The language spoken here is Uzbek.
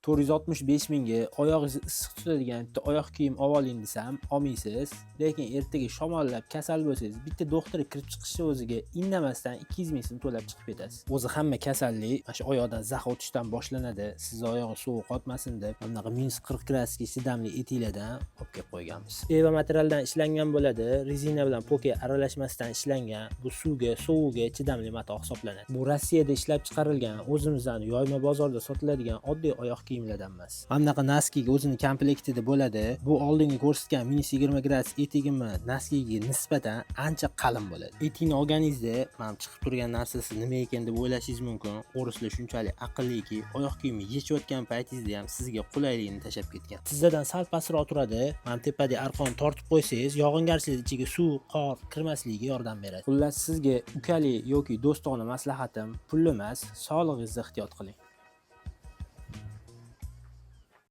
465 mingga oyog'ingizni issiq tutadigan bitta oyoq kiyim olib oling desam, olmaysiz. Lekin ertaga shamollab kasal bo'lsangiz, bitta doktorga kirib chiqishi o'ziga indamasdan 200 ming so'm to'lab chiqib ketasiz. O'zi hamma kasallik mana shu oyoqdan zax o'tishdan boshlanadi. Sizni oyog'i sovuq otmasin deb mana bunaqa -40 gradusga chidamli etiklardan olib kelib qo'yganmiz. Eva materialdan ishlangan bo'ladi, rezina bilan poke aralashmasdan ishlangan. Bu suvga, sovuqga chidamli mato hisoblanadi. Bu Rossiyada ishlab chiqarilgan, o'zimizdan yoyma bozorda sotiladigan oddiy oyoq kiyimlardan emas. Mana bunaqa носки ga o'zini komplektida bo'ladi. Bu oldingi ko'rsatgan -20 gradus etigimni носки ga nisbatan ancha qalin bo'ladi. Etikni olganingizda mana bu chiqib turgan narsasi nima ekan deb o'ylashingiz mumkin. O'rislar shunchalik aqlliki, oyoq kiyimni yechayotgan paytingizda ham sizga qulayligini tashlab ketgan. Tizzadan sal pastroq turadi. Mana tepadagi arqonni tortib qo'ysangiz, yog'ingarchilik ichiga suv, qor kirmasligiga yordam beradi. Xullas, sizga ukali yoki do'stona maslahatim, pul emas, sog'lig'ingizni ehtiyot qiling.